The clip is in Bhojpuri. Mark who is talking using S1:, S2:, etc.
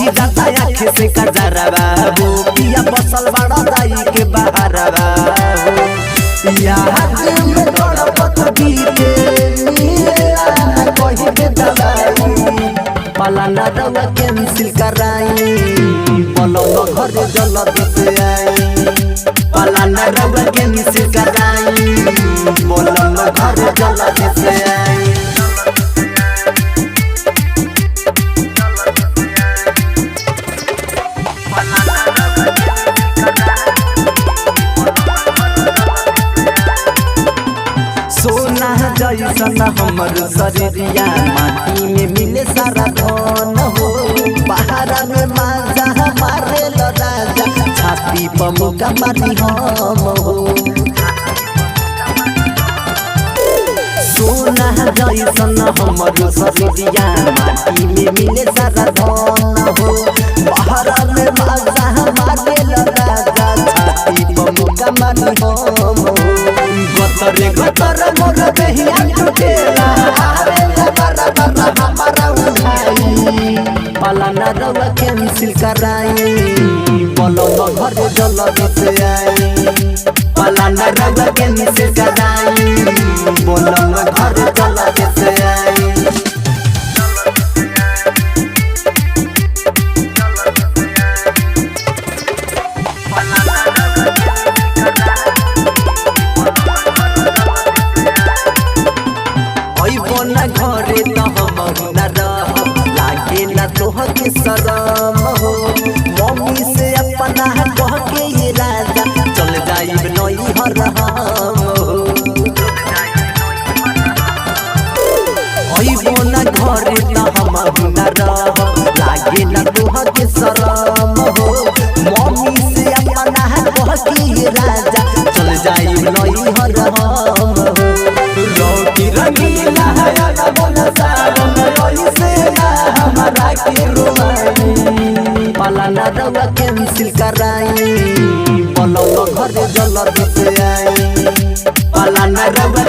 S1: बही जाता आँख से कजरवा हो, पिया बसल बड़ा दाई के बहरवा हो। याद में तड़पत बीते मिलेला न कहीं के दवाई। पलाना रउआ कैंसिल कराई, बलम घर जल्दी से आई। पलाना रउआ कैंसिल कराई, बलम घर जल्दी से आई। सोना जैसन हमर शरीरिया माटी में मिले सारा धन हो। बाहर में माजा मारे राजा, छाती पर मुका मारी हम हो। सोना जैसन हमर शरीरिया माटी में मिले सारा धन हो। बाहर में माजा मारे राजा, छाती पर मुका मारी हम हो। गतरे गतर मोर देहिया टूटेला, आवेला बारा बारा हमारा उठाई। पलाना रउआ कैंसिल कराई, बलम घर जल्दी से आई। पलाना रउआ कैंसिल कराई, बलम घर जल्दी से आई। ना घरे त हम ना रह, लागे ना तोह के शरम हो। मम्मी से अपना कह के ये राजा, चल जाइब नैहर हम हो। अइबो ना घरे त हम ना रह, लागे ना तोह के शरम हो। मम्मी से अपना कह के ये राजा, चल जाइब नैहर हम हो। रोटी रंगीला है बोला सावन, ऐसे ना हमारा के रुवाई। पलाना रउआ कैंसिल कराई, बलम घर जल्दी से आई। पलाना रउआ